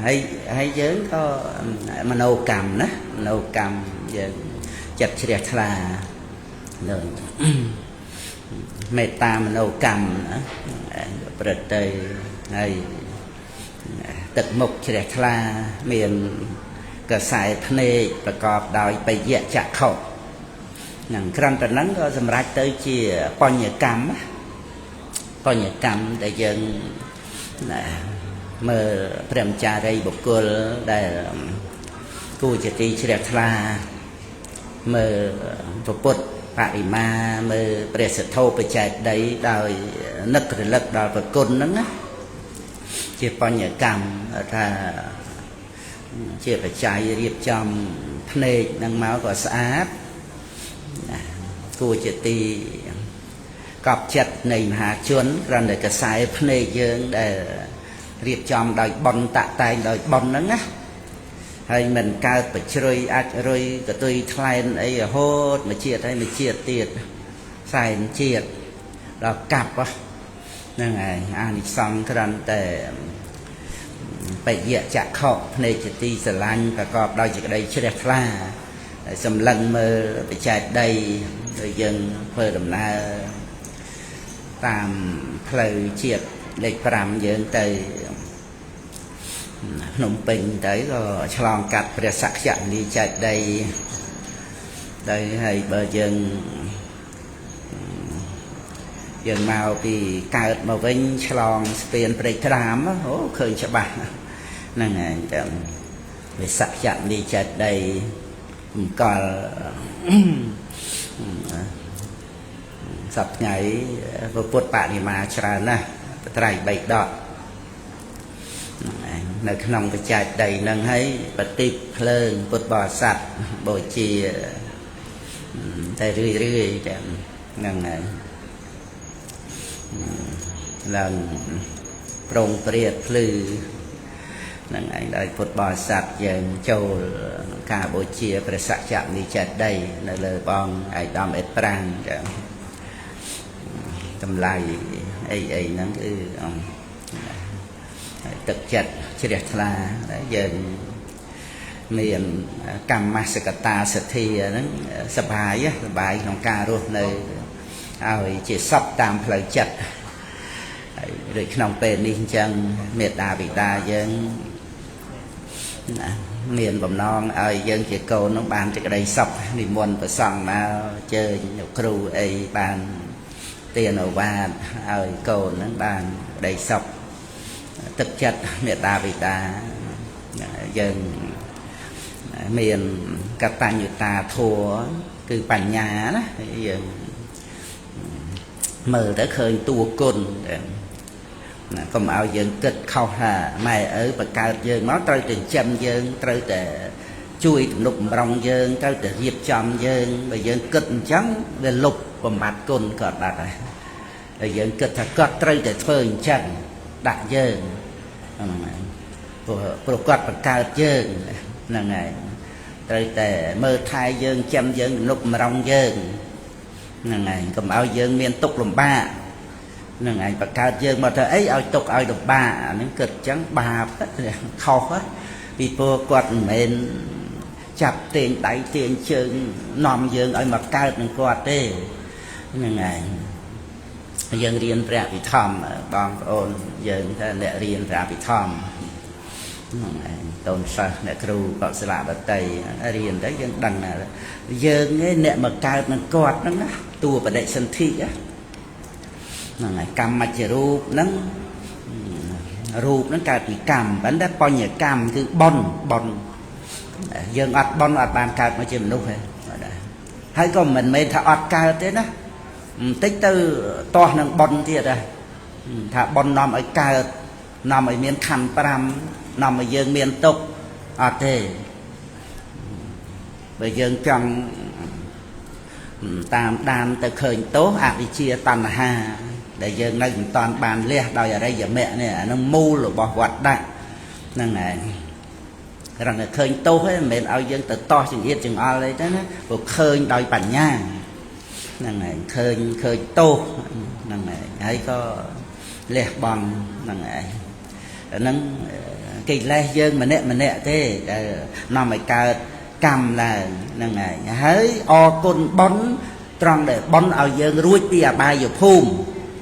ហើយហើយយើងក៏មโนកម្មណាមโนកម្មយើងចិត្តជ្រះថ្លានឹងមេត្តាមโนកម្មណាប្រព្រឹត្តទៅហើយទឹកមុខជ្រះថ្លាមានកសែភ្នែកប្រកបដោយបយៈចក្ខុនឹងគ្រាន់តែហ្នឹងក៏សម្រេចទៅជាបញ្ញកម្មបញ្ញកម្មដែលយើងមើលព្រះមចារីបុគ្គលដែលគួរជាទីជ្រះថ្លាមើលពុទ្ធបរិមាមើលព្រះសទ្ធោបច្ច័យដីដោយនឹករលឹកដល់ប្រគុណហ្នឹងណាជាបញ្ញកម្មថាជាបច្ច័យរៀបចំភ្នែកនឹងមកក៏ស្អាតគួរជាទីកប់ចិត្តនៃមហាជនគ្រាន់តែកសែភ្នែកយើងដែលរៀបចំដោយប៉ុនតាក់តែងដោយប៉ុនហ្នឹងណាហើយមិនកើតបជ្រុយអាចរុយកតុយថ្លែនអីរហូតមួយជាតិហើយមួយជាតិទៀតសែនជាតិដល់កាប់ហ្នឹងឯងអានិសង្សគ្រាន់តែបយៈចក្ខុភ្នែកជាទីស្រឡាញ់ប្រកបដោយសេចក្តីជ្រះថ្លាសម្លឹងមើលបច្ច័យដីដូចយើងធ្វើដំណើរតាមផ្លូវជាតិលេខ5យើងទៅភ្នំពេញទៅក៏ឆ្លងកាត់ព្រះសក្យមុនីចេតិយទៅហើយបើយើងមកពីកើតមកវិញឆ្លងស្ពានព្រែកត្រាមអូឃើញច្បាស់ហ្នឹងឯងតែព្រះសក្យមុនីចេតិយអង្គលសប្តាហ៍ថ្ងៃពុទ្ធបរិមាច្រើនណាស់ត្រៃបីដកនៅក្នុងបច្ច័យដីនឹងហើយបតិភ្លើងពុទ្ធបរិស័ទបូជាតែរឿយរឿយតែហ្នឹងហើយឡើងប្រងព្រាតភ្លឺហ្នឹងឯងដោយពុទ្ធបរិស័ទយើងចូលការបូជាព្រះសក្យមុនីចេតិយនៅលើបងឯកឧត្តមអេតប្រាំងចាតម្លៃអីអីហ្នឹងគឺទឹកចិត្តជ្រះថ្លាយើងមានកម្មសកតាសទ្ធាហ្នឹងសបាយសបាយក្នុងការរស់នៅឲ្យជាសពតាមផ្លូវចិត្តហើយដូចក្នុងពេលនេះអញ្ចឹងមេត្តាបិតាយើងមានបំណងឲ្យយើងជាកូននឹងបានសេចក្តីសុខនិមន្តប្រសង់មកជើញគ្រូអីបានទានឱវាទឲ្យកូននឹងបានក្តីសុខទឹកចិត្តមេត្តាបិតាយើងមានកតញ្ញូតាធម៌គឺបញ្ញាណាយើងមើលទៅឃើញតួគុណណាកុំឲ្យយើងគិតខុសថាម៉ែឪបង្កើតយើងមកត្រូវតែចិញ្ចឹមយើងត្រូវតែជួយទំនុកបំរុងយើងត្រូវតែរៀបចំយើងបើយើងគិតអញ្ចឹងវាលុបបំបត្តិគុណគាត់បាត់ហើយហើយយើងគិតថាគាត់ត្រូវតែធ្វើអញ្ចឹងដាក់យើងព្រោះគាត់បង្កើតយើងហ្នឹងហើយត្រូវតែមើលថែយើងចាំយើងទំនុកបំរុងយើងហ្នឹងហើយកុំឲ្យយើងមានទុក្ខលំបាកហ្នឹងឯងបង្កើតយើងមកធ្វើអីឲ្យទុក្ខឲ្យលំបាកអាហ្នឹងគិតអញ្ចឹងបាបខុសពីព្រោះគាត់មិនមែនចាប់ទាញដៃទាញជើងនាំយើងឲ្យមកកើតនឹងគាត់ទេហ្នឹងឯងយើងរៀនព្រះវិធម្មបងប្អូនយើងថាអ្នករៀនព្រះវិធម្មហ្នឹងឯងតូនសិស្សអ្នកគ្រូកុសលបតីរៀនទៅយើងដឹងថាយើងឯងអ្នកមកកើតនឹងគាត់ហ្នឹងណាតួបដិសន្ធិហ្នឹងហើយកម្មច្ចរូបហ្នឹងរូបហ្នឹងកើតពីកម្មប៉ុន្តែបញ្ញកម្មគឺបុណ្យបុណ្យយើងអត់បុណ្យអត់បានកើតមកជាមនុស្សទេហើយក៏មិនមែនថាអត់កើតទេណាបន្តិចទៅទាស់នឹងបុណ្យទៀតដែរថាបុណ្យនាំឲ្យកើតនាំឲ្យមានខណ្ឌ5នាំឲ្យយើងមានទុក្ខអត់ទេបើយើងចង់តាមដានទៅឃើញទោសអវិជ្ជាតណ្ហាដែលយើងនៅមិនតាន់បានលះដោយអរិយមគ្គនេះអានឹងមូលរបស់វត្តដាក់ហ្នឹងឯងគ្រាន់តែឃើញទោសឯងមិនមែនឲ្យយើងទៅតោះចង្អៀតចង្អល់អីទេណាព្រោះឃើញដោយបញ្ញាហ្នឹងឯងឃើញទោសហ្នឹងឯងហើយក៏លះបង់ហ្នឹងឯងអាហ្នឹង កិលេសយើងម្នាក់ម្នាក់ទេដែលនាំឲ្យកើតកម្មឡើងហ្នឹងឯងហើយអរគុណបុណ្យត្រង់ដែលបុណ្យឲ្យយើងរួចពីអបាយភូមិ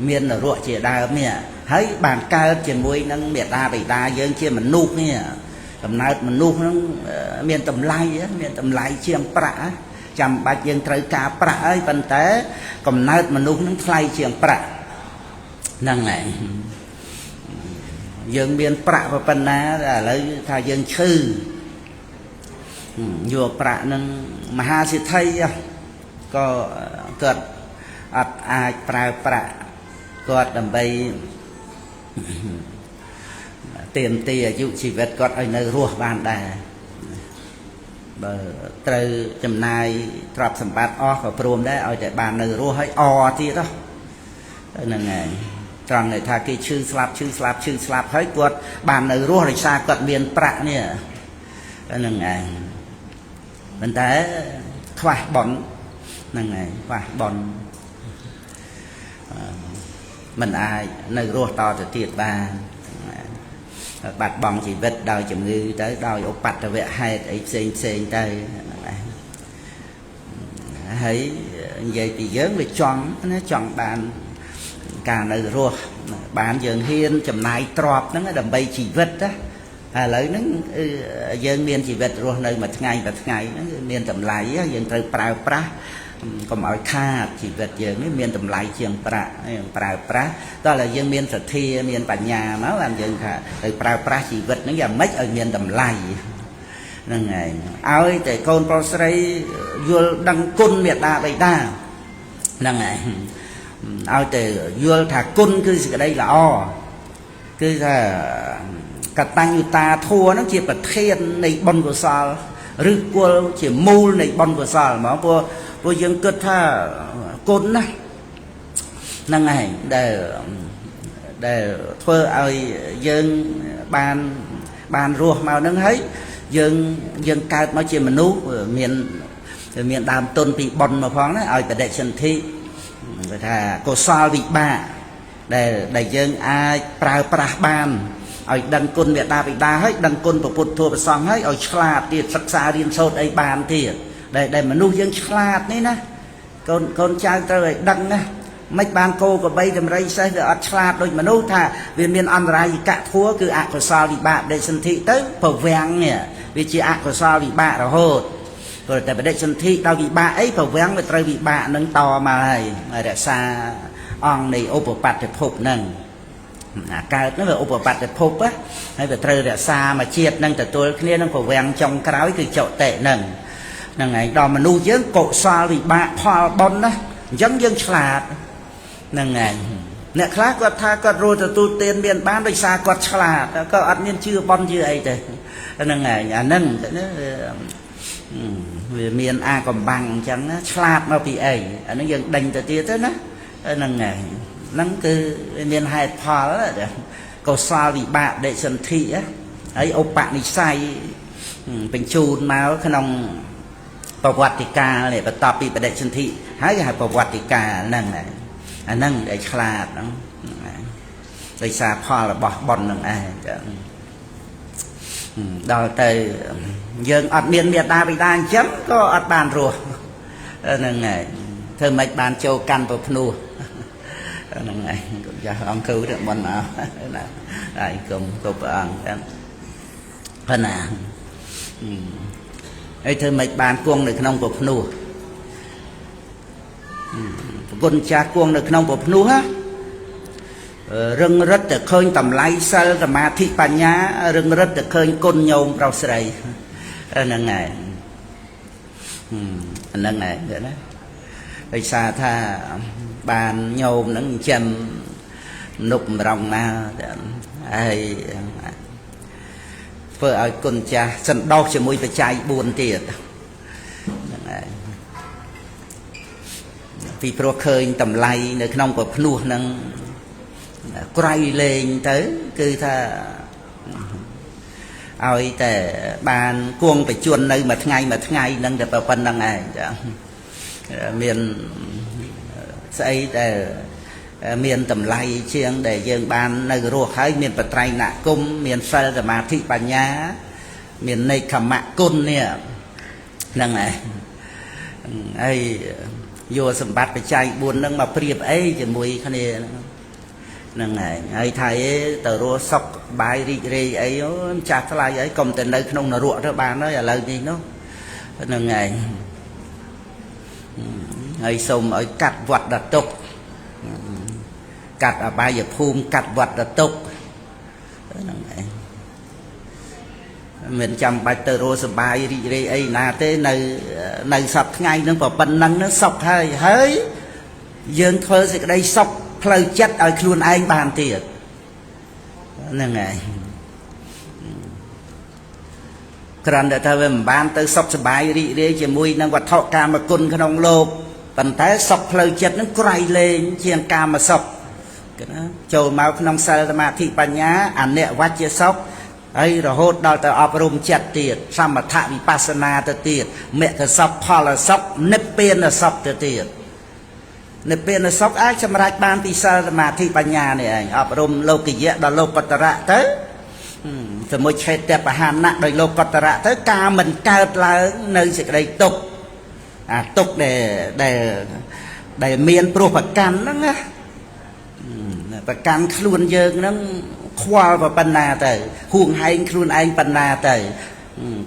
មាននរកជាដើមនេះហើយបានកើតជាមួយនឹងមេដាបិតាយើងជាមនុស្សនេះកំណើតមនុស្សហ្នឹងមានតម្លៃមានតម្លៃជាងប្រាក់ចាំបាច់យើងត្រូវការប្រាក់ហើយប៉ុន្តែកំណើតមនុស្សហ្នឹងថ្លៃជាងប្រាក់ហ្នឹងឯងយើងមានប្រាក់ប៉ុណ្ណាឥឡូវថាយើងឈឺយកប្រាក់នឹងមហាសេដ្ឋីក៏គាត់អត់អាចប្រើប្រាក់គាត់ដើម្បីទាមទារអាយុជីវិតគាត់ឲ្យនៅរស់បានដែរបើត្រូវចំណាយទ្រព្យសម្បត្តិអស់ក៏ព្រមដែរឲ្យតែបាននៅរស់ហើយអទៀតហ្នឹងហើយត្រង់ដែលថាគេឈឺស្លាប់ឈឺស្លាប់ឈឺស្លាប់ហើយគាត់បាននៅរស់ដោយសារគាត់មានប្រាក់នេះហ្នឹងឯងប៉ុន្តែខ្វះបុណ្យហ្នឹងឯងខ្វះបុណ្យមិនអាចនៅរស់តទៅទៀតបានបាត់បង់ជីវិតដោយជំងឺទៅដោយឧបទ្ទវហេតុអីផ្សេងផ្សេងទៅហ្នឹងឯងហើយនិយាយពីយើងវាចង់ណាចង់បានការនៅរស់បានយើងហ៊ានចំណាយទ្រព្យហ្នឹងដើម្បីជីវិតណាឥឡូវហ្នឹងយើងមានជីវិតរស់នៅមួយថ្ងៃមួយថ្ងៃហ្នឹងមានតម្លៃយើងត្រូវប្រើប្រាស់កុំឲ្យខាតជីវិតយើងនេះមានតម្លៃជាងប្រាក់យើងប្រើប្រាស់តោះតែយើងមានសទ្ធាមានបញ្ញាមកបានយើងថាត្រូវប្រើប្រាស់ជីវិតហ្នឹងយ៉ាងម៉េចឲ្យមានតម្លៃហ្នឹងឯងឲ្យតែកូនប្រុសស្រីយល់ដឹងគុណមេដាបិតាហ្នឹងឯងឲ្យតែយល់ថាគុណគឺសេចក្តីល្អគឺថាកតញ្ញូតាធម៌ហ្នឹងជាប្រធាននៃបុណ្យកុសលឬគល់ជាមូលនៃបុណ្យកុសលហ្មងព្រោះយើងគិតថាគុណណាហ្នឹងឯងដែលធ្វើឲ្យយើងបានរស់មកហ្នឹងហើយយើងកើតមកជាមនុស្សមានដើមទុនពីបុណ្យមកផងណាឲ្យបដិសន្ធិគេថាកុសលវិបាកដែលយើងអាចប្រើប្រាស់បានឲ្យដឹងគុណមេដាបិតាហើយដឹងគុណព្រះពុទ្ធធម៌ព្រះសង្ឃហើយឲ្យឆ្លាតទៀតសិក្សារៀនសូត្រអីបានទៀតដែលមនុស្សយើងឆ្លាតនេះណាកូនចៅត្រូវឲ្យដឹងណាមិនបានគោក្របីតម្រៃសេះវាអត់ឆ្លាតដូចមនុស្សថាវាមានអន្តរាយកធัวគឺអកុសលវិបាកបដិសន្ធិទៅប្រវាំងនេះវាជាអកុសលវិបាករហូតព្រោះតែបដិសន្ធិដល់វិបាកអីប្រវាំងវាត្រូវវិបាកនឹងតមកហើយរក្សាអង្គនៃឧបបត្តិភពហ្នឹងអាកើតហ្នឹងវាឧបបត្តិភពហើយវាត្រូវរក្សាមួយជាតិនឹងទទួលគ្នានឹងប្រវាំងចុងក្រោយគឺចុតិហ្នឹងហ្នឹងឯងដល់មនុស្សយើងកុសលវិបាកផលបុណ្យណាអញ្ចឹងយើងឆ្លាតហ្នឹងឯងអ្នកខ្លះគាត់ថាគាត់រស់ទទួលទានមានបានដោយសារគាត់ឆ្លាតក៏អត់មានជឿបុណ្យជឿអីទេហ្នឹងឯងអាហ្នឹងវាមានអាកំបាំងអញ្ចឹងណាឆ្លាតមកពីអីអាហ្នឹងយើងដេញទៅទៀតទៅណាហ្នឹងឯងហ្នឹងគឺមានហេតុផលកុសលវិបាកដិសន្ធិហើយឧបនិស្ស័យបញ្ជូនមកក្នុងប្រវត្តិកាលនេះបន្ទាប់ពីបដិសន្ធិហើយគេហៅប្រវត្តិកាលហ្នឹងឯងអាហ្នឹងដែលឆ្លាតហ្នឹងដោយសារផលរបស់បុណ្យហ្នឹងឯងចឹងដល់ទៅយើងអត់មានមេដាបិតាអញ្ចឹងក៏អត់បានរស់ហ្នឹងឯងធ្វើម៉េចបានចូលកាន់ប្រភ្នោះហ្នឹងឯងគុណចាស់អង្គគ្រូទៅមុនមកណាហើយកុំគ្រប់ព្រះអង្គចឹងប៉ុណ្ណាហើយធ្វើម៉េចបានគង់នៅក្នុងប្រភ្នោះគុណចាស់គង់នៅក្នុងប្រភ្នោះហ៎រឹងរិតតែឃើញតម្លៃសិលសមាធិបញ្ញារឹងរិតតែឃើញគុណញោមប្រុសស្រីហ្នឹងឯងហ្នឹងឯងណាដោយសារថាបានញោមហ្នឹងចិញ្ចឹមនុបរងមកហើយធ្វើឲ្យគុណចាស់សន្តោសជាមួយបច្ច័យ4ទៀតហ្នឹងឯងពីព្រោះឃើញតម្លៃនៅក្នុងប្រភ្នោះហ្នឹងក្រៃលែងទៅគឺថាឲ្យតែបានគង់បច្ចុប្បន្ននៅមួយថ្ងៃមួយថ្ងៃហ្នឹងតែប៉ុណ្្នឹងឯងចាមានស្អីដែល មានតម្លៃជាងដែលយើងបាននៅរស់ហើយមានបត្រៃណគុំមានសិលសមាធិបញ្ញាមាននេខមគុណនេះហ្នឹងឯងហើយយកសម្បត្តិបច្ច័យ4ហ្នឹងមកប្រៀបអីជាមួយគ្នាហ្នឹងឯងហើយថាអីទៅរស់សុខបាយរីករាយអីអូចាស់ថ្លៃអីកុំតែនៅក្នុងនរកទៅបានហើយឥឡូវនេះនោះហ្នឹងឯងហើយសូមឲ្យកាត់វត្តទុក្ខកាត់អបាយភូមិកាត់វត្តទុក្ខហ្នឹងឯងមិនចាំបាច់ទៅរស់សបាយរីករាយអីណាទេនៅសប្តាហ៍ថ្ងៃហ្នឹងប៉ុណ្ណឹងហ្នឹងសុខហើយហើយយើងធ្វើសេចក្តីសុខផ្លូវចិត្តឲ្យខ្លួនឯងបានទៀតហ្នឹងហើយគ្រាន់តែថាវាមិនបានទៅសុខសប្បាយរីករាយជាមួយនឹងវត្ថុកាមគុណក្នុងលោកប៉ុន្តែសុខផ្លូវចិត្តហ្នឹងក្រៃលែងជាងកាមសុខណាចូលមកក្នុងសិលសមាធិបញ្ញាអនិវច្ចសុខហើយរហូតដល់ទៅអប់រំចិត្តទៀតសមថវិបស្សនាទៅទៀតមគ្គសុខផលសុខនិព្វានសុខទៅទៀតនិព្វានសុខអាចសម្រេចបានពីសិលសមាធិបញ្ញានេះឯងអប់រំលោកយៈដល់លោកតរៈទៅសមុច្ឆេតបហានៈដោយលោកតរៈទៅការមិនកើតឡើងនៅសេចក្តីទុក្ខអាទុក្ខដែលមានព្រោះប្រកាន់ហ្នឹងណាប្រកាន់ខ្លួនយើងហ្នឹងខ្វល់ប៉ុណ្ណាទៅហួងហែងខ្លួនឯងប៉ុណ្ណាទៅ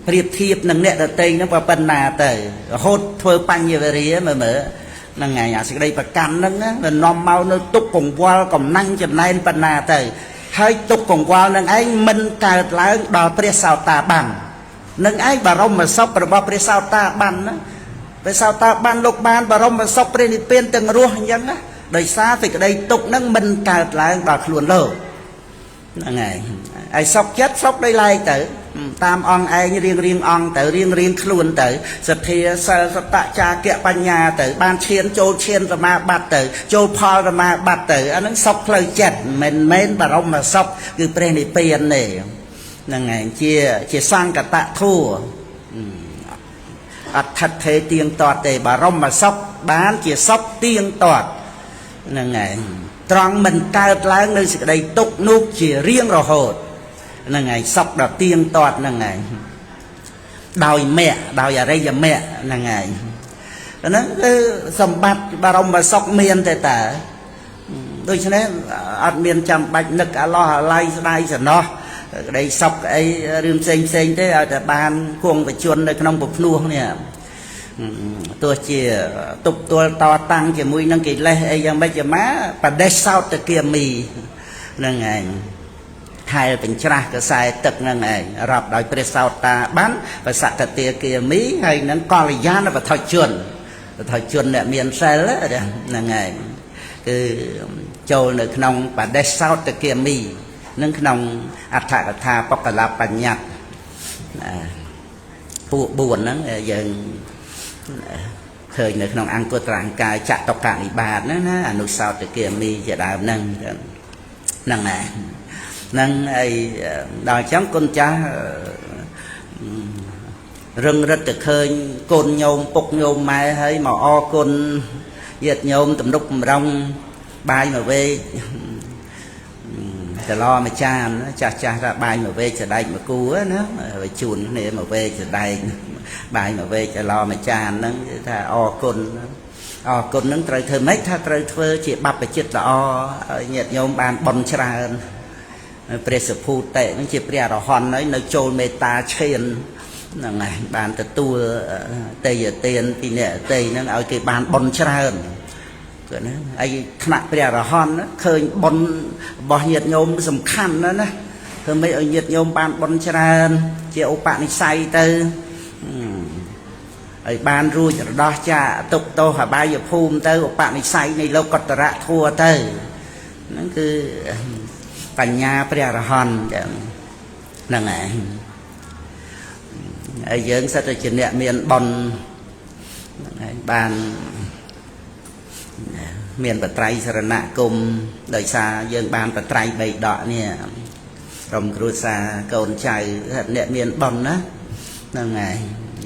ប្រៀបធៀបនឹងអ្នកដទៃហ្នឹងប៉ុណ្ណាទៅរហូតធ្វើបញ្ញវរាមើលហ្នឹងហើយអាសេចក្តីប្រកាន់ហ្នឹងវានាំមកនៅទុក្ខកង្វល់កំណាញ់ចំណែនប៉ុណ្ណាទៅហើយទុក្ខកង្វល់នឹងឯងមិនកើតឡើងដល់ព្រះសោតាបាននឹងឯងបរមសុខរបស់ព្រះសោតាបានណាព្រះសោតាបានលោកបានបរមសុខព្រះនិព្វានទាំងរស់អញ្ចឹងណាដោយសារសេចក្តីទុក្ខហ្នឹងមិនកើតឡើងដល់ខ្លួនលោកហ្នឹងហើយហើយសុខចិត្តសុខដោយឡែកទៅតាមអង្គឯងរៀងរៀងអង្គទៅរៀងរៀងខ្លួនទៅសទ្ធាសិលសតចាគៈបញ្ញាទៅបានឈានចូលឈានសមាបត្តិទៅចូលផលសមាបត្តិទៅអាហ្នឹងសុខផ្លូវចិត្តមិនមែនបរមសុខគឺព្រះនិព្វានទេហ្នឹងហើយជាសង្កតធัวអដ្ឋិថេទៀងទាត់ទេបរមសុខបានជាសុខទៀងទាត់ហ្នឹងហើយត្រង់មិនកើតឡើងនៅសេចក្តីទុក្ខនោះជារៀងរហូតហ្នឹងហើយសុខដល់ទៀងទាត់ហ្នឹងហើយដោយមគ្គដោយអរិយមគ្គហ្នឹងហើយហ្នឹងគឺសម្បត្តិបរមសុខមានតែតើដូច្នេះអត់មានចាំបាច់នឹកអាឡោះអាល័យស្ដាយសំណោះក្តីសុខអីរឿងផ្សេងផ្សេងទេឲ្យតែបានគង់បជននៅក្នុងពភ្នោះនេះទោះជាទប់ទល់តតាំងជាមួយនឹងកិលេសអីយ៉ាងម៉េចយ៉ាងម៉ាបដិសោតគាមីហ្នឹងឯងហែលបញ្ច្រាស់កសែទឹកហ្នឹងឯងរាប់ដោយព្រះសោតាបានបសកតាគាមីហើយនឹងកល្យាណបថុជនបថុជនអ្នកមានសិលហ្នឹងឯងគឺចូលនៅក្នុងបដិសោតគាមីនឹងក្នុងអដ្ឋកថាបកលបញ្ញត្តិពួក4ហ្នឹងយើងឃើញនៅក្នុងអង្គត្រអង្គកាយចតុកនិបាតហ្នឹងណាអនុសោតគាមីជាដើមហ្នឹងហ្នឹងឯងហ្នឹងអីដល់អញ្ចឹងគុណចាស់រឹងរិតទៅឃើញកូនញោមពុកញោមម៉ែហើយមកអរគុណញាតិញោមទំនុកបំរុងបាយមកវេកត្រឡមួយចានចាស់ចាស់ថាបាយមកវេកសដែកមកគូណាវាជូនគ្នាមកវេកសដែកបាយមកវេកត្រឡមួយចានហ្នឹងគឺថាអរគុណអរគុណហ្នឹងត្រូវធ្វើម៉េចថាត្រូវធ្វើជាបព្វជិតល្អឲ្យញាតិញោមបានបុណ្យច្រើនព្រះសុភូតិហ្នឹងជាព្រះអរហន្តហើយនៅចូលមេត្តាឈានហ្នឹងហើយបានទទួលទេយទានពីអ្នកទេហ្នឹងឲ្យគេបានបុណ្យច្រើនគឺណាហើយថ្នាក់ព្រះអរហន្តឃើញបុណ្យរបស់ញាតិញោមសំខាន់ណាស់ណាធ្វើម៉េចឲ្យញាតិញោមបានបុណ្យច្រើនជាឧបនិស្ស័យទៅឲ្យបានរួចរដោះចាកទុក្ខទោសអបាយភូមិទៅឧបនិស្ស័យនៃលោកតរៈធัวទៅហ្នឹងគឺបញ្ញាព្រះអរហន្តចឹងហ្នឹងឯងហើយយើងសិតតែជាអ្នកមានបុណ្យហ្នឹងឯងបានមានបត្រៃសរណគមដោយសារយើងបានបត្រៃបីដកនេះក្រុមគ្រួសារកូនចៅអ្នកមានបុណ្យណាហ្នឹងហើយ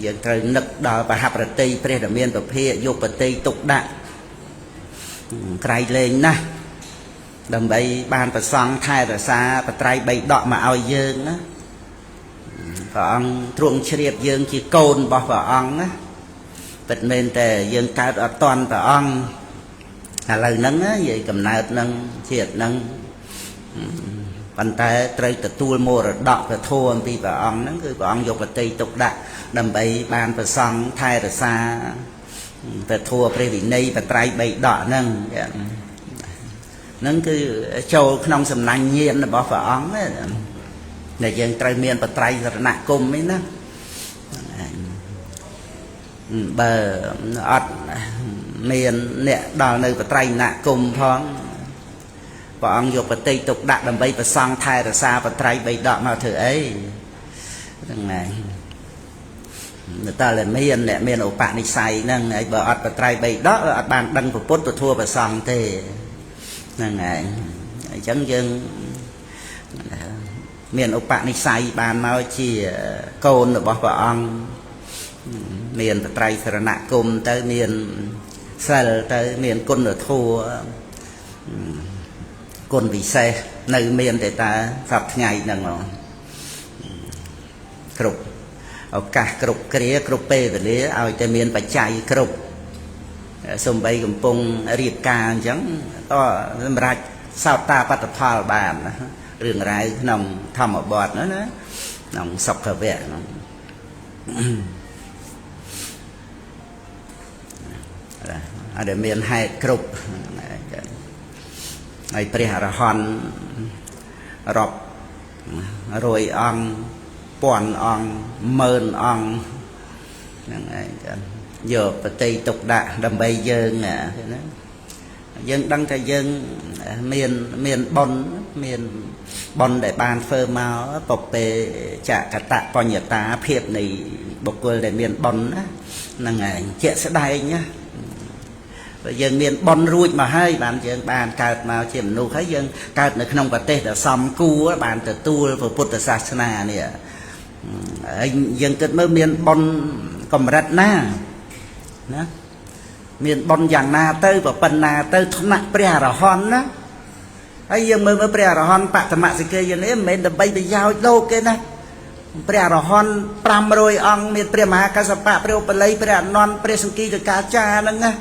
យើងត្រូវនឹកដល់បហប្រតិព្រះដែលមានពភាយុបតិទុកដាក់ក្រៃលែងណាស់ ដើម្បីបានប្រសង់ថែរក្សាបត្រៃបីដកមកឲ្យយើងណាព្រះអង្គទ្រង់ជ្រាបយើងជាកូនរបស់ព្រះអង្គណាពិតមែនតែយើងកើតអត់តន់ព្រះអង្គឥឡូវហ្នឹងនិយាយកំណើតហ្នឹងជាតិហ្នឹងប៉ុន្តែត្រូវទទួលមរតកពធអំពីព្រះអង្គហ្នឹងគឺព្រះអង្គយកបតីទុកដាក់ដើម្បីបានប្រសង់ថែរក្សាពធព្រះវិន័យបត្រៃបីដកហ្នឹងហ្នឹងគឺចូលក្នុងសំណាញ់ញាណរបស់ព្រះអង្គដែលយើងត្រូវមានបត្រៃសរណគមនេះណាបើអត់មានអ្នកដល់នៅបត្រៃណគមផងព្រះអង្គយកបតីទុកដាក់ដើម្បីប្រសង់ថែរក្សាបត្រៃបីដកមកធ្វើអីហ្នឹងហើយតើតែមានអ្នកមានឧបនិស្ស័យហ្នឹងហើយបើអត់បត្រៃបីដកអត់បានដឹងពុទ្ធពធប្រសង់ទេហ្នឹងហើយអញ្ចឹងយើងមានឧបនិស្ស័យបានមកជាកូនរបស់ព្រះអង្គមានបត្រៃសរណគមទៅមានសិលទៅមានគុណធម៌គុណពិសេសនៅមានតែតាសប្តាហ៍ថ្ងៃហ្នឹងគ្រប់ឱកាសគ្រប់គ្រាគ្រប់ពេលវេលាឲ្យតែមានបច្ច័យគ្រប់សំបីកំពុងរៀបការអញ្ចឹងតសម្រាប់សោតាបត្តផលបានរឿងរ៉ាវក្នុងធម្មបទហ្នឹងណាក្នុងសុខវៈហ្នឹងអត់មានហេតុគ្រប់ហើយព្រះអរហន្តរាប់រយអង្គពាន់អង្គម៉ឺនអង្គហ្នឹងឯងចាយកបតីទុកដាក់ដើម្បីយើងណាយើងដឹងថាយើងមានបុណ្យមានបុណ្យដែលបានធ្វើមកពពេចកតបញ្ញតាភាពនៃបុគ្គលដែលមានបុណ្យណាហ្នឹងឯងជាក់ស្ដែងណាបើយើងមានបុណ្យរួចមកហើយបានយើងបានកើតមកជាមនុស្សហើយយើងកើតនៅក្នុងប្រទេសដែលសមគួរបានទទួលពុទ្ធសាសនានេះហើយយើងគិតមើលមានបុណ្យកម្រិតណាណាមានបុណ្យយ៉ាងណាទៅប៉ុណ្ណាទៅថ្នាក់ព្រះអរហន្តណាហើយយើងមើលមើលព្រះអរហន្តបតមសិកាយនេះមិនមែនដើម្បីប្រយោជន៍លោកទេណាព្រះអរហន្ត500អង្គមានព្រះមហាកស្សបៈព្រះឧបល័យព្រះអនន្តព្រះសង្គីតកាចាហ្នឹងណា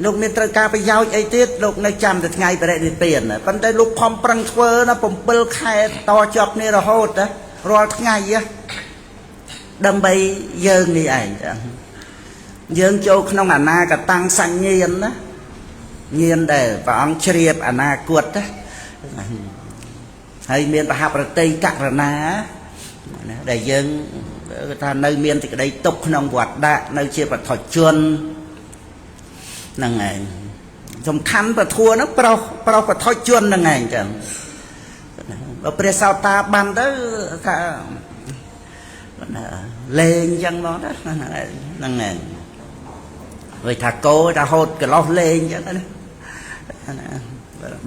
លោកមានត្រូវការប្រយោជន៍អីទៀតលោកនៅចាំតែថ្ងៃបរិនិព្វានប៉ុន្តែលោកខំប្រឹងធ្វើណា7ខែតជាប់គ្នារហូតណារាល់ថ្ងៃដើម្បីយើងនេះឯងយើងចូលក្នុងអនាគតាំងសញ្ញាណណាញាណដែលព្រះអង្គជ្រាបអនាគតណាហើយមានបហប្រតិករណាណាដែលយើងគេថានៅមានសេចក្តីទុកក្នុងវត្តដាក់នៅជាបឋមជនហ្នឹងឯងសំខាន់ពធហ្នឹងប្រុសប្រុសបឋមជនហ្នឹងឯងចឹងបើព្រះសោតាបានទៅថាលេងចឹងមកណាហ្នឹងឯងវាថាគោថាហូតកន្លោះលេងចឹងណា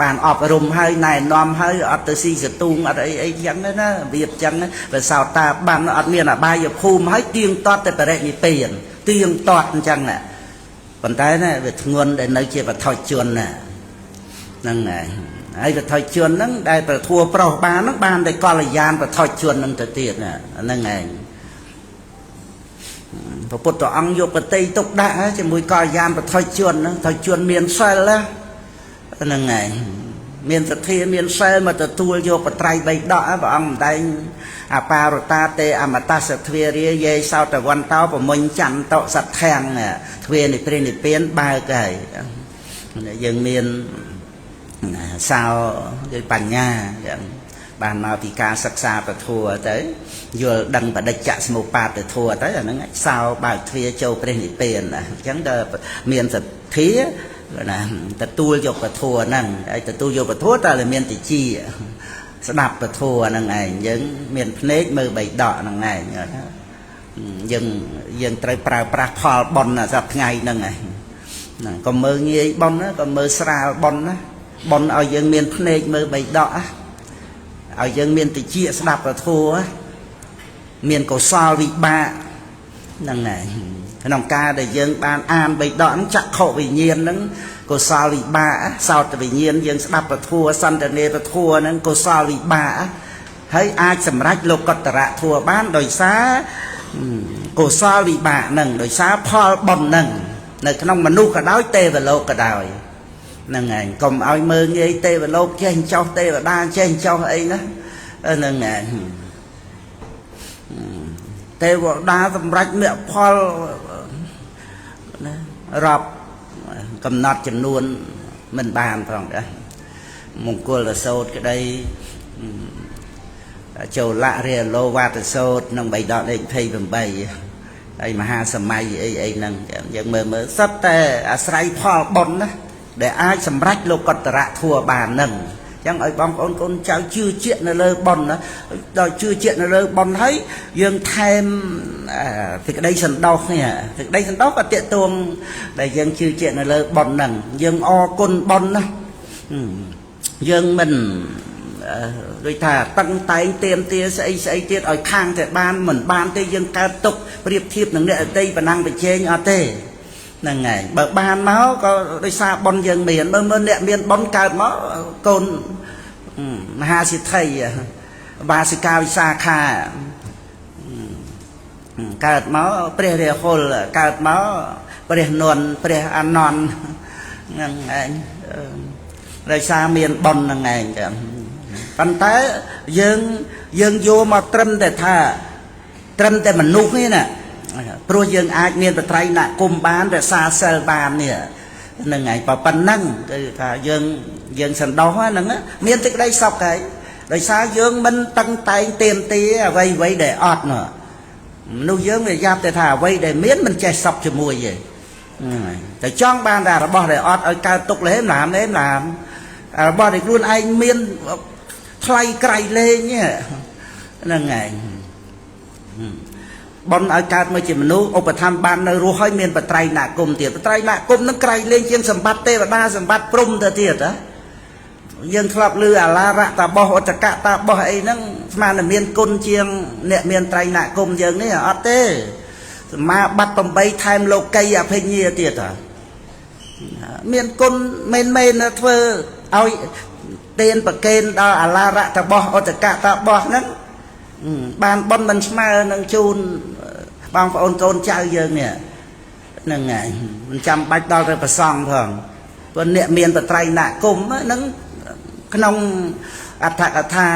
បានអប់រំហើយណែនាំហើយអត់ទៅស៊ីសទូងអត់អីអីចឹងណារបៀបចឹងព្រះសោតាបានអត់មានអបាយភូមិហើយទៀងទាត់តែបរិនិព្វានទៀងទាត់អញ្ចឹងណាប៉ុន្តែណាវាធ្ងន់ដែលនៅជាបឋមជនណាហ្នឹងហើយបឋមជនហ្នឹងដែលប្រធัวប្រុសបានហ្នឹងបានតែកល្យានបឋមជនហ្នឹងទៅទៀតណាហ្នឹងឯងព្រះពុទ្ធអង្គយកបតីទុកដាក់ជាមួយកល្យានបឋមជនហ្នឹងបឋមជនមានសិលហ្នឹងឯងមានសទ្ធាមានសិលមកទទួលយកបត្រៃបីដកព្រះអង្គម្ដែងអបារតាទេអមតសទ្វារាយេសោតវន្តោប្រមុញចន្តុសទ្ធាំងទ្វានិព្រានិព្វានបើកហើយយើងមានសោគឺបញ្ញាបានមកពីការសិក្សាពធទៅយល់ដឹងបដិច្ចសមុបាទធัวទៅអាហ្នឹងសោបើកទ្វាចូលព្រះនិព្វានអញ្ចឹងដល់មានសទ្ធាណាទទួលយកពធហ្នឹងហើយទទួលយកពធតើមានតិចស្ដាប់ពធហ្នឹងឯងយើងមានភ្នែកមើលបីដកហ្នឹងឯងយើងត្រូវប្រើប្រាស់ផលបុណ្យសប្តាហ៍ថ្ងៃហ្នឹងឯងកុំមើលងាយបុណ្យណាកុំមើលស្រាលបុណ្យណាបុណ្យឲ្យយើងមានភ្នែកមើលបីដកឲ្យយើងមានតិចស្ដាប់ពធមានកុសលវិបាកហ្នឹងឯង ក្នុងការដែលយើងបានអានបិដកហ្នឹងចក្ខុវិញ្ញាណហ្នឹងកុសលវិបាកសោតវិញ្ញាណយើងស្ដាប់ពធសន្តានាពធហ្នឹងកុសលវិបាកហើយអាចសម្រេចលោកុត្តរធัวបានដោយសារកុសលវិបាកហ្នឹងដោយសារផលបុណ្យហ្នឹងនៅក្នុងមនុស្សក៏ដោយទេវលោកក៏ដោយហ្នឹងឯងកុំឲ្យមើលងាយទេវលោកចេះចោះទេវតាចេះចោះអីណាហ្នឹងឯងទេវតាសម្រេចមគ្គផលណារាប់កំណត់ចំនួនមិនបានផងដែរមង្គលសោតក្តីចូលលរាលោវាទសោតក្នុងបៃដកលេខ28ហើយមហាសម័យអីអីហ្នឹងយើងមើលមើលសុទ្ធតែអាស្រ័យផលបុណ្យណាដែលអាចសម្រេចលោកុត្តរធัวបានហ្នឹងចឹងឲ្យបងប្អូនកូនចៅជឿជាក់នៅលើបុណ្យណាដល់ជឿជាក់នៅលើបុណ្យហើយយើងថែមសេចក្តីសន្តោសនេះសេចក្តីសន្តោសក៏តាក់ទងដែលយើងជឿជាក់នៅលើបុណ្យហ្នឹងយើងអរគុណបុណ្យណាយើងមិនដូចថាតឹងតែងទៀមទាស្អីស្អីទៀតឲ្យខាងតែបានមិនបានទេយើងកើតទុកប្រៀបធៀបនឹងអ្នកអតីប្រណាំងប្រជែងអត់ទេហ្នឹងហើយបើបានមកក៏ដោយសារបុណ្យយើងមានមើលមើលអ្នកមានបុណ្យកើតមកកូនមហាសិទ្ធិបាសិកាវិសាខាកើតមកព្រះរាហុលកើតមកព្រះនន្ទព្រះអានន្ទហ្នឹងឯងដោយសារមានបុណ្យហ្នឹងឯងចឹងប៉ុន្តែយើងយកមកត្រឹមតែថាត្រឹមតែមនុស្សនេះណាព្រោះយើងអាចមានបត្រៃណគុំបានរក្សាសិលបាននេះហ្នឹងឯងប៉ុណ្ណឹងគឺថាយើងសន្តោសហ្នឹងមានសេចក្តីសុខហើយដោយសារយើងមិនតឹងតែងទៀមទាអ្វីអ្វីដែលអត់នោះមនុស្សយើងវាយ៉ាប់តែថាអ្វីដែលមានមិនចេះសុខជាមួយទេហ្នឹងហើយតែចង់បានតែរបស់ដែលអត់ឲ្យកើតទុកលេមឡាមលេមឡាមរបស់ដែលខ្លួនឯងមានថ្លៃក្រៃលែងហ្នឹងឯងបុណ្យឲ្យកើតមកជាមនុស្សឧបត្ថម្ភបាននៅរស់ហើយមានបត្រៃណគុំទៀតបត្រៃណគុំនឹងក្រៃលែងជាងសម្បត្តិទេវតាសម្បត្តិព្រំទៅទៀតហ៎យើងធ្លាប់ឮអាឡារៈតាបោះឧត្តកៈតាបោះអីហ្នឹងស្មានតែមានគុណជាងអ្នកមានត្រៃណគុំយើងនេះអត់ទេសមាបត្តិ8ថែមលោកីអភិញ្ញាទៀតហ៎មានគុណមែនមែនធ្វើឲ្យទានប្រកេនដល់អាឡារៈតាបោះឧត្តកៈតាបោះហ្នឹងបានបុណ្យមិនស្មើនឹងជូនបងប្អូនកូនចៅយើងនេះហ្នឹងហើយមិនចាំបាច់ដល់ទៅប្រសង់ផងព្រោះអ្នកមានបត្រៃណគុំហ្នឹងក្នុងអត្ថកថា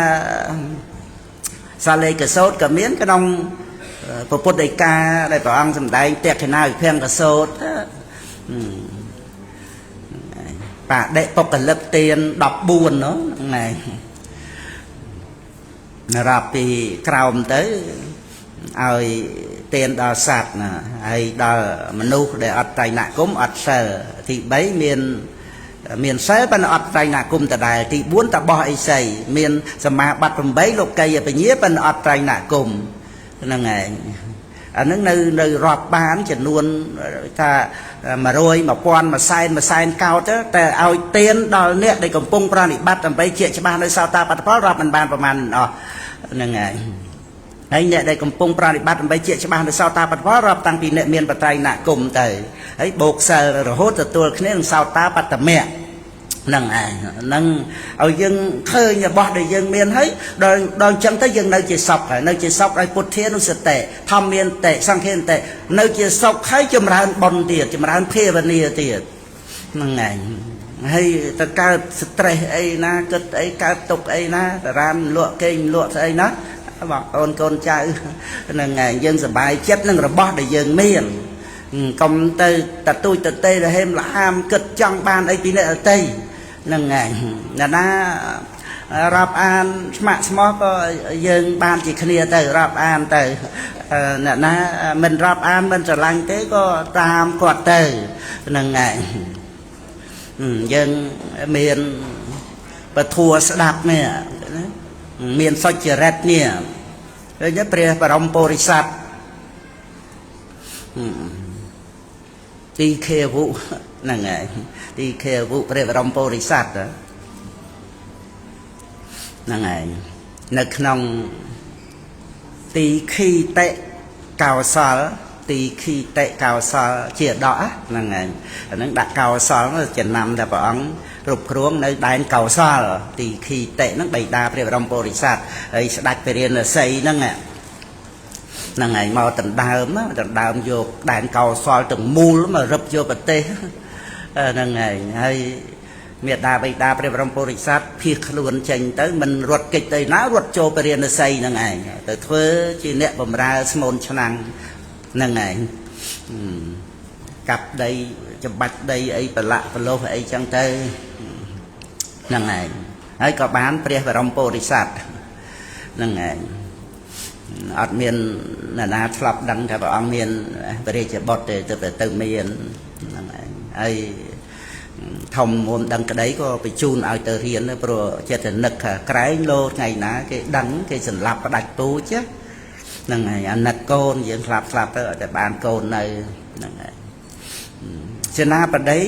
សាលេកសោតក៏មានក្នុងពុទ្ធដីកាដែលព្រះអង្គសម្ដែងតេខណាវិភង្គសោតបដិបុគ្គលិកទាន14នោះហ្នឹងហើយរាប់ពីក្រោមទៅឲ្យទានដល់សត្វណាហើយដល់មនុស្សដែលអត់ត្រៃណគុំអត់សិលទី3មានសិលប៉ុន្តែអត់ត្រៃណគុំដដែលទី4តបោះអិសីមានសមាបត្តិ8លោកីយបញ្ញាប៉ុន្តែអត់ត្រៃណគុំហ្នឹងឯងអាហ្នឹងនៅរាប់បានចំនួនថា100 1000 1សែន1សែនកោតតែឲ្យទានដល់អ្នកដែលកំពុងប្រណិបត្តិដើម្បីជាច្បាស់នៅសោតាបត្តផលរាប់មិនបានប្រមាណអស់ហ្នឹងឯងហើយអ្នកដែលកំពុងប្រណិបត្តិដើម្បីជាច្បាស់នៅសោតាបត្តផលរាប់តាំងពីអ្នកមានបត្រៃណគុំទៅហើយបូកសិលរហូតទទួលគ្នានឹងសោតាបត្តមៈហ្នឹងឯងហ្នឹងឲ្យយើងឃើញរបស់ដែលយើងមានហើយដល់អញ្ចឹងទៅយើងនៅជាសុខហើយនៅជាសុខឲ្យពុទ្ធានុសតិធម្មានតិសង្ឃានតិនៅជាសុខហើយចម្រើនបុណ្យទៀតចម្រើនភាវនាទៀតហ្នឹងឯងហើយទៅកើត stress អីណាគិតអីកើតទុកអីណាតារានលក់គេងលក់ស្អីណាបងប្អូនកូនចៅហ្នឹងឯងយើងសប្បាយចិត្តនឹងរបស់ដែលយើងមានកុំទៅតទូចតទេរហេមលហាមគិតចង់បានអីពីអ្នកដទៃហ្នឹងឯងណាណារាប់អានស្មាក់ស្មោះក៏យើងបានជាគ្នាទៅរាប់អានទៅអ្នកណាមិនរាប់អានមិនស្រឡាញ់ទេក៏តាមគាត់ទៅហ្នឹងឯងយើងមានពធัวស្ដាប់នេះមានសុចរិតនេះឃើញទេព្រះបរមពុរិស័ទទីខេវុហ្នឹងហើយទីខេវុព្រះបរមពុរិស័ទហ្នឹងហើយនៅក្នុងទីខីតិកោសល ទីខីតិកោសលជាដកហ្នឹងឯងអាហ្នឹងដាក់កោសលចំណាំតែព្រះអង្គគ្រប់គ្រងនៅដែនកោសលទីខីតិហ្នឹងបិតាព្រះបរមពុរិស័ទហើយស្ដេចពរាណសីហ្នឹងហ្នឹងឯងមកដណ្ដើមយកដែនកោសលទាំងមូលមករឹបយកប្រទេសហ្នឹងឯងហើយមេដាបិតាព្រះបរមពុរិស័ទភៀសខ្លួនចេញទៅមិនរត់គេចទៅណារត់ចូលពរាណសីហ្នឹងឯងទៅធ្វើជាអ្នកបម្រើស្មូនឆ្នាំងហ្នឹងឯងកាប់ដីច្បាច់ដីអីប្រឡាក់ប្រឡោះអីចឹងទៅហ្នឹងឯងហើយក៏បានព្រះបរមពុរិស័ទហ្នឹងឯងអត់មាននរណាធ្លាប់ដឹងថាព្រះអង្គមានព្រះរាជបុត្រទេទៅមានហ្នឹងឯងហើយធំមុំដឹងក្តីក៏បញ្ជូនឲ្យទៅរៀនព្រោះចិត្តនឹកថាក្រែងលោថ្ងៃណាគេដឹងគេសម្លាប់ផ្ដាច់ពូជហ្នឹងហើយអាណិតកូនយើងស្លាប់ទៅឲ្យតែបានកូននៅហ្នឹងហើយសេនាបតី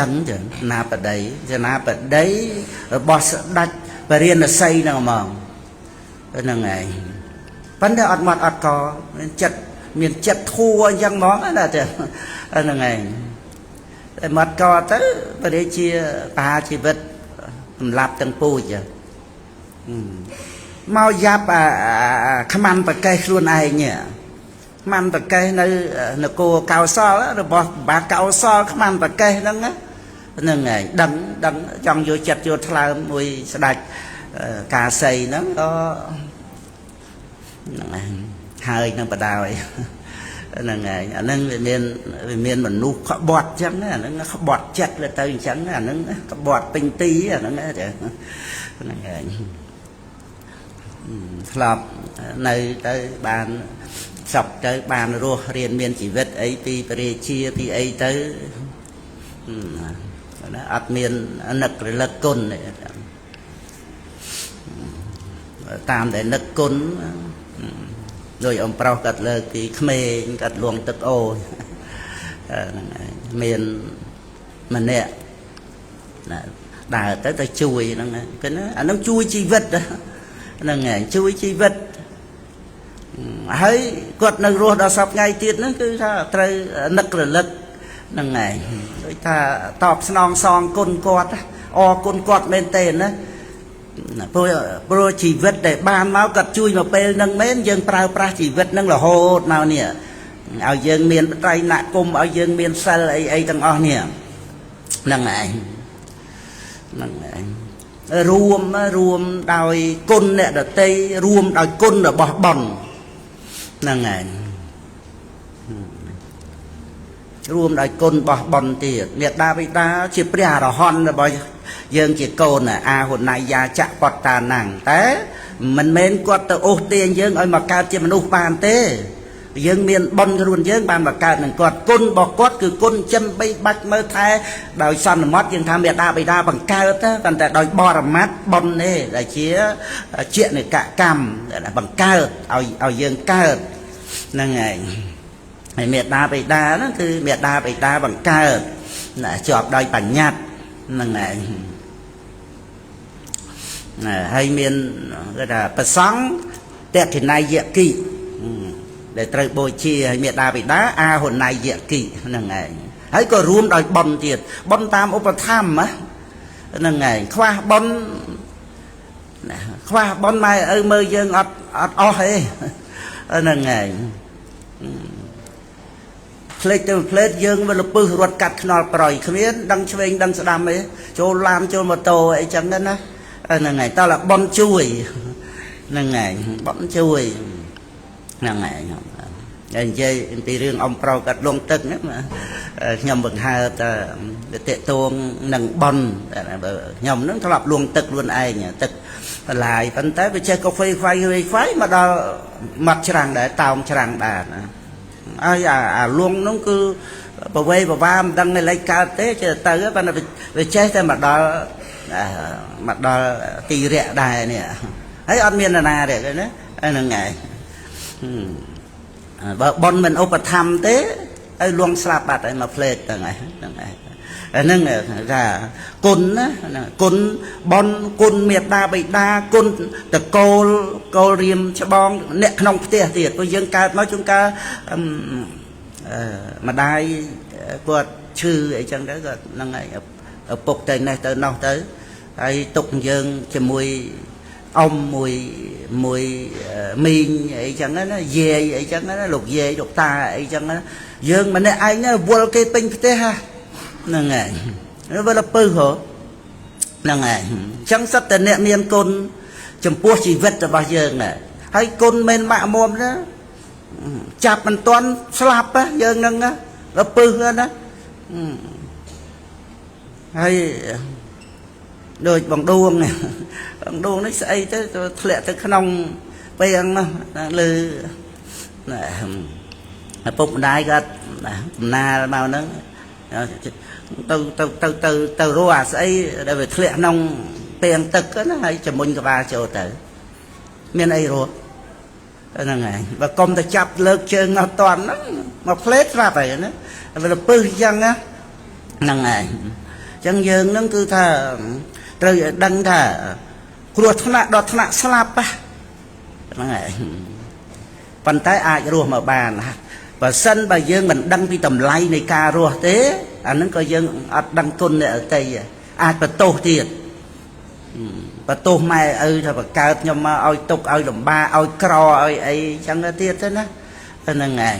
ដឹងចឹងណាបតីសេនាបតីរបស់ស្ដេចពរាណសីហ្នឹងហ្មងហ្នឹងហើយប៉ុន្តែអត់មាត់អត់កមានចិត្តធួអញ្ចឹងហ្មងណាហ្នឹងហើយតែមាត់កទៅព្រះរាជាបហាជីវិតសម្លាប់ទាំងពូជមកយ៉ាប់ខ្មាន់ប្រកេះខ្លួនឯងខ្មាន់ប្រកេះនៅនគរកោសលរបស់បាកោសលខ្មាន់ប្រកេះហ្នឹងហ្នឹងឯងដឹងចង់យកចិត្តយកថ្លើមមួយស្ដេចកាសីហ្នឹងក៏ហ្នឹងឯងហើយនឹងបដ ாய் ហ្នឹងឯងអាហ្នឹងវាមានមនុស្សក្បត់ចឹងអាហ្នឹងក្បត់ចិត្តទៅអញ្ចឹងអាហ្នឹងក្បត់ពេញទីអាហ្នឹងហ្នឹងឯងធ្លាប់នៅទៅបានសពទៅបានរស់រៀនមានជីវិតអីពីព្រះរាជាពីអីទៅណាអត់មាននឹករលឹកគុណតាមតែនឹកគុណដោយអំប្រុសកាត់លើកពីក្មេងកាត់លងទឹកអូហ្នឹងឯងមានម្នាក់ណាដើរទៅជួយហ្នឹងគឺណាអាហ្នឹងជួយជីវិតហ្នឹងឯងជួយជីវិតហើយគាត់នៅរស់ដល់សប្តាហ៍ថ្ងៃទៀតហ្នឹងគឺថាត្រូវនឹករលឹកហ្នឹងឯងដូចថាតបស្នងសងគុណគាត់អរគុណគាត់មែនទេណាព្រោះជីវិតដែលបានមកគាត់ជួយមកពេលហ្នឹងមែនយើងប្រើប្រាស់ជីវិតហ្នឹងរហូតមកនេះឲ្យយើងមានត្រៃណគុំឲ្យយើងមានសិលអីអីទាំងអស់នេះហ្នឹងឯងហ្នឹងឯងរួមដោយគុណអ្នកដទៃរួមដោយគុណរបស់បុណ្យហ្នឹងឯងរួមដោយគុណរបស់បុណ្យទៀតអ្នកតាបិតាជាព្រះអរហន្តរបស់យើងជាកូនអាហុណយាចៈបត្តានំតែមិនមែនគាត់ទៅអូសទាញយើងឲ្យមកកើតជាមនុស្សបានទេយើងមានបុណ្យខ្លួនយើងបានមកកើតនឹងគាត់គុណរបស់គាត់គឺគុណចិនបីបាច់មើលថែដោយសន្មត់យើងថាមេដាបិតាបង្កើតប៉ុន្តែដោយបរមត្តបុណ្យទេដែលជាជានិកកម្មបង្កើតឲ្យយើងកើតហ្នឹងឯងហើយមេដាបិតាហ្នឹងគឺមេដាបិតាបង្កើតជាប់ដោយបញ្ញត្តិហ្នឹងឯងហើយមានគេថាប្រសង់តេខិណយគិដែលត្រូវបូជាឲ្យមេដាបិតាអាហុណយគិហ្នឹងឯងហើយក៏រួមដោយបុណ្យទៀតបុណ្យតាមឧបត្ថម្ភហ្នឹងឯងខ្វះបុណ្យខ្វះបុណ្យម៉ែឪមើលយើងអត់អស់ទេហ្នឹងឯងផ្លេចទៅផ្លេចយើងវាលពឹសរត់កាត់ខ្នល់ប្រយគ្មានដឹងឆ្វេងដឹងស្ដាំអីចូលឡានចូលម៉ូតូអីចឹងណាហ្នឹងឯងតើឡាបុណ្យជួយហ្នឹងឯងបុណ្យជួយហ្នឹងឯងហើយនិយាយពីរឿងអំប្រុសកាត់លងទឹកហ្នឹងខ្ញុំបង្ហើបតែតេតួងនឹងបុណ្យខ្ញុំហ្នឹងធ្លាប់លងទឹកខ្លួនឯងទឹកបន្លាយប៉ុន្តែវាចេះកាហ្វេខ្វៃមកដល់មាត់ច្រាំងដែរតោងច្រាំងដែរហើយអាលងហ្នឹងគឺប្រវេប្រវាមិនដឹងលេខកើតទេចេះទៅប៉ុន្តែវាចេះតែមកដល់ទីរៈដែរនេះហើយអត់មាននរណាទេណាហ្នឹងឯងបើបុណ្យមិនឧបត្ថម្ភទេឲ្យលួងស្លាប់បាត់ហើយមកផ្លេតហ្នឹងឯងហ្នឹងឯងហ្នឹងថាគុណណាគុណបុណ្យគុណមេត្តាបិតាគុណតកូលកូលរៀមច្បងអ្នកក្នុងផ្ទះទៀតព្រោះយើងកើតមកជួនកាល ម្ដាយគាត់ឈឺអីចឹងទៅគាត់ហ្នឹងហើយឪពុកទៅនេះទៅនោះទៅហើយទុកយើងជាមួយអ៊ំមួយមួយមីងអីចឹងណាយាយអីចឹងណាលោកយាយលោកតាអីចឹងណាយើងម្នាក់ឯងវល់គេពេញផ្ទះហ្នឹងហើយវល់ពឹសហ៎ហ្នឹងហើយអញ្ចឹងសិតតែអ្នកមានគុណចំពោះជីវិតរបស់យើងណាហើយគុណមិនម៉ាក់មុំណាចាប់មិនទាន់ស្លាប់យើងហ្នឹងណាពឹសណាហើយដូចបងដួងបងដួងនេះស្អីទៅធ្លាក់ទៅក្នុងពាងនោះលើឪពុកម្ដាយគាត់កំណាលមកហ្នឹងទៅទៅទៅទៅទៅរកអាស្អីដែលវាធ្លាក់ក្នុងពាងទឹកណាហើយជំុញក្បាលចូលទៅមានអីរកហ្នឹងហើយបើកុំទៅចាប់លើកជើងអត់តាន់ហ្នឹងមកផ្លេតស្រាប់ហើយណាវាពឹសអញ្ចឹងណាហ្នឹងហើយអញ្ចឹងយើងហ្នឹងគឺថាត្រូវឲ្យដឹងថាគ្រោះថ្នាក់ដល់ថ្នាក់ស្លាប់ហ្នឹងហើយប៉ុន្តែអាចរស់មកបានបើសិនបើយើងមិនដឹងពីតម្លៃនៃការរស់ទេអាហ្នឹងក៏យើងអត់ដឹងគុណអ្នកដទៃអាចបន្ទោសទៀតបន្ទោសម៉ែឪថាបង្កើតខ្ញុំមកឲ្យទុកឲ្យលំបាកឲ្យក្រឲ្យអីចឹងទៀតទៅណាហ្នឹងហើយ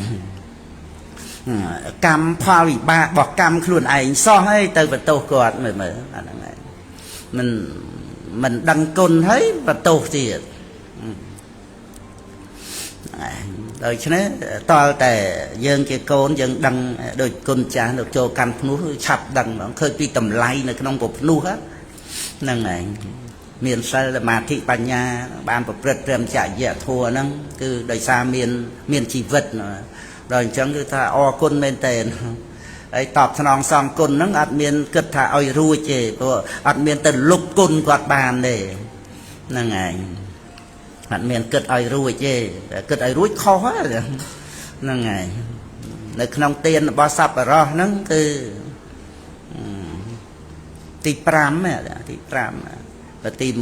កម្មផលវិបាករបស់កម្មខ្លួនឯងសោះហើយទៅបន្ទោសគាត់មើលមើលអាហ្នឹងហើយមិនដឹងគុណហើយបន្ទោសទៀតដូច្នេះតលតែយើងជាកូនយើងដឹងដូចគុណចាស់លោកចូលកាន់ភ្នោះឆាប់ដឹងហ្មងឃើញពីតម្លៃនៅក្នុងពភ្នោះហ្នឹងហើយមានសិលសមាធិបញ្ញាបានប្រព្រឹត្តព្រមចរិយធម៌ហ្នឹងគឺដោយសារមានជីវិតដល់អញ្ចឹងគឺថាអរគុណមែនតើហើយតបស្នងសងគុណហ្នឹងអត់មានគិតថាឲ្យរួចទេព្រោះអត់មានទៅលុបគុណគាត់បានទេហ្នឹងហើយអត់មានគិតឲ្យរួចទេគិតឲ្យរួចខុសហ្នឹងហើយនៅក្នុងទានរបស់សប្បុរសហ្នឹងគឺទី5ទី5បើទី1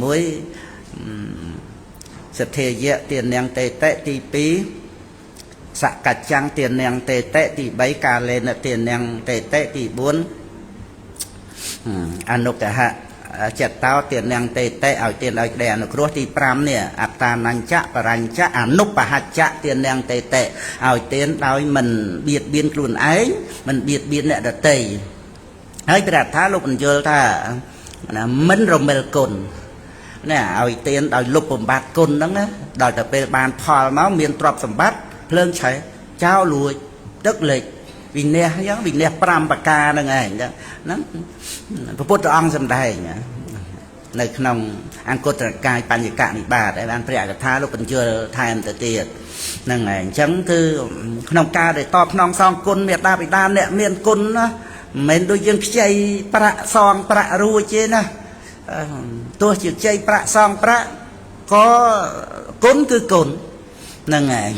សទ្ធាយៈទានាងតេតិទី2សកច្ចាំងទានាងតេតិទី3កាលេនទានាងតេតិទី4អនុកហៈចិត្តតោទានាងតេតិឲ្យទានឲ្យក្តីអនុគ្រោះទី5នេះអត្តានញ្ចៈបរញ្ចៈអនុបហច្ចៈទានាងតេតិឲ្យទានដោយមិនបៀតបៀនខ្លួនឯងមិនបៀតបៀនអ្នកដទៃហើយព្រះអត្ថាលោកបញ្យល់ថាមិនរមិលគុណណាឲ្យទានដោយលុបបំបត្តិគុណហ្នឹងណាដល់តែពេលបានផលមកមានទ្រព្យសម្បត្តិភ្លើងឆេះចោលលួចទឹកលិចវិន័យអញ្ចឹងវិន័យ5ប្រការហ្នឹងឯងហ្នឹងព្រះពុទ្ធអង្គសម្ដែងនៅក្នុងអង្គត្រកាយបញ្ញកនិបាតហើយបានព្រះកថាលោកបញ្យល់ថែមទៅទៀតហ្នឹងឯងអញ្ចឹងគឺក្នុងការដែលតបស្នងសងគុណមេត្តាបិតាអ្នកមានគុណណាមិនមែនដូចយើងខ្ចីប្រាក់សងប្រាក់រួចទេណាទោះជាខ្ចីប្រាក់សងប្រាក់ក៏គុណគឺគុណហ្នឹងឯង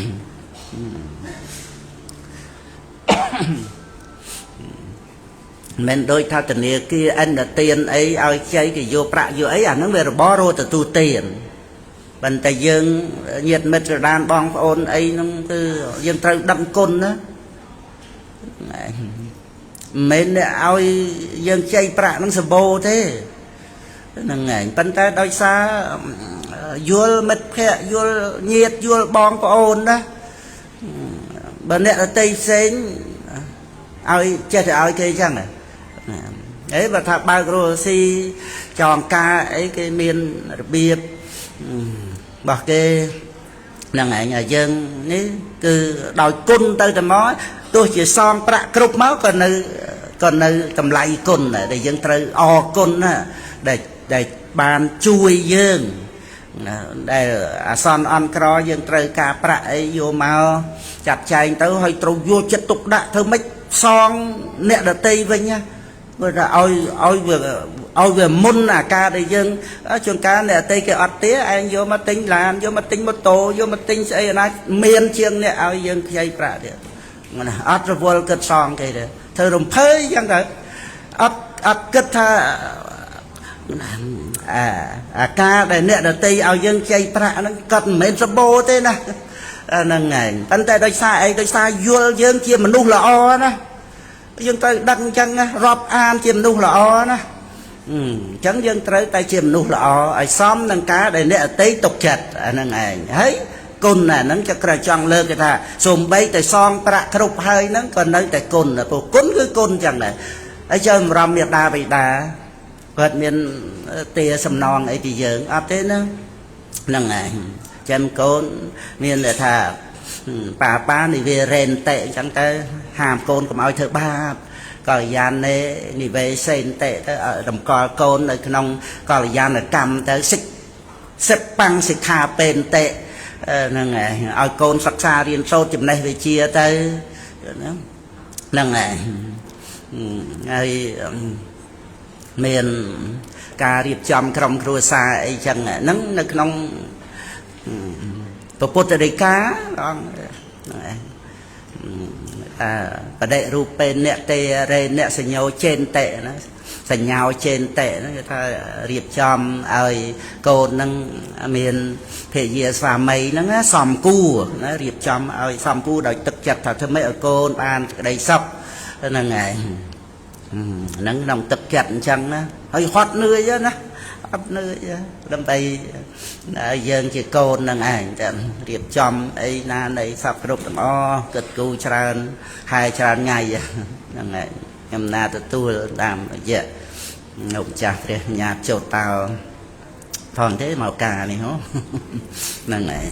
មិនដូចថាធនាគារអន្តទានអីឲ្យខ្ចីគេយកប្រាក់យកអីអាហ្នឹងវារបររត់ទទួលទានប៉ុន្តែយើងញាតិមិត្តដានបងប្អូនអីហ្នឹងគឺយើងត្រូវដឹងគុណណាមិនមែនឲ្យយើងខ្ចីប្រាក់ហ្នឹងសម្បូរទេហ្នឹងឯងប៉ុន្តែដោយសារយល់មិត្តភ័ក្តិយល់ញាតិយល់បងប្អូនណាបើអ្នកដទៃផ្សេងឲ្យចេះតែឲ្យគេអញ្ចឹងអីបើថាបើករស់ស៊ីចងការអីគេមានរបៀបរបស់គេហ្នឹងឯងហើយយើងនេះគឺដោយគុណទៅតែមកទោះជាសងប្រាក់គ្រប់មកក៏នៅតម្លៃគុណដែលយើងត្រូវអរគុណណាដែលបានជួយយើងដែលអាសន្នអន់ក្រយើងត្រូវការប្រាក់អីយកមកចាត់ចែងទៅហើយត្រូវយកចិត្តទុកដាក់ធ្វើម៉េចសងអ្នកដទៃវិញណាព្រោះថាឲ្យវាមុនអាការដែលយើងជួនកាលអ្នកដទៃគេអត់ទេឯងយកមកទិញឡានយកមកទិញម៉ូតូយកមកទិញស្អីណាមានជាងអ្នកឲ្យយើងខ្ចីប្រាក់ទៀតណាអត់រវល់គិតសងគេទេធ្វើរំភើយអញ្ចឹងទៅអត់គិតថាអាការដែលអ្នកដទៃឲ្យយើងខ្ចីប្រាក់ហ្នឹងគាត់មិនមែនសម្បូរទេណា ហ្នឹងឯងប៉ុន្តែដោយសារអីដោយសារយល់យើងជាមនុស្សល្អណាយើងត្រូវដឹងអញ្ចឹងណារាប់អានជាមនុស្សល្អណាអញ្ចឹងយើងត្រូវតែជាមនុស្សល្អឲ្យសមនឹងការដែលអ្នកអតីទុកចិត្តអាហ្នឹងឯងហើយគុណអាហ្នឹងចក្រចង់លើកគេថាសំបីតែសងប្រាក់គ្រប់ហើយហ្នឹងក៏នៅតែគុណព្រោះគុណគឺគុណអញ្ចឹងដែរហើយចើម្រំមេដាបិតាគាត់មានទាសំណងអីពីយើងអត់ទេណាហ្នឹងឯងចាំកូនមានតែថាប៉ាប៉ានិវេរេនតិអញ្ចឹងទៅហាមកូនកុំឲ្យធ្វើបាបកល្យាណេនិវេសេនតិទៅតម្កល់កូននៅក្នុងកល្យាណកម្មទៅសិសិបាំងសិក្ខាពេនតិហ្នឹងឯងឲ្យកូនសិក្សារៀនសូត្រចំណេះវិជ្ជាទៅហ្នឹងឯងហើយមានការរៀបចំក្រុមគ្រួសារអីចឹងហ្នឹងនៅក្នុងពុទ្ធដីកាអង្គហ្នឹងឯងបដិរូបេអ្នកទេរេអ្នកសញ្ញោចេនតិណាសញ្ញោចេនតិហ្នឹងគេថារៀបចំឲ្យកូនហ្នឹងមានភរិយាស្វាមីហ្នឹងសំគួរណារៀបចំឲ្យសំគួរដោយទឹកចិត្តថាធ្វើម៉េចឲ្យកូនបានក្តីសុខហ្នឹងឯងហ្នឹងក្នុងទឹកចិត្តអញ្ចឹងណាហើយហត់នឿយណាអត់នឿយដើម្បីយើងជាកូននឹងឯងតែរៀបចំអីណានៃសពគ្រប់ទាំងអស់គិតគូរច្រើនហើយច្រើនថ្ងៃហ្នឹងឯងខ្ញុំណាទទួលតាមរយៈលោកម្ចាស់ព្រះញ្ញាជោតតោផងទេមកការនេះហ៎ហ្នឹងឯង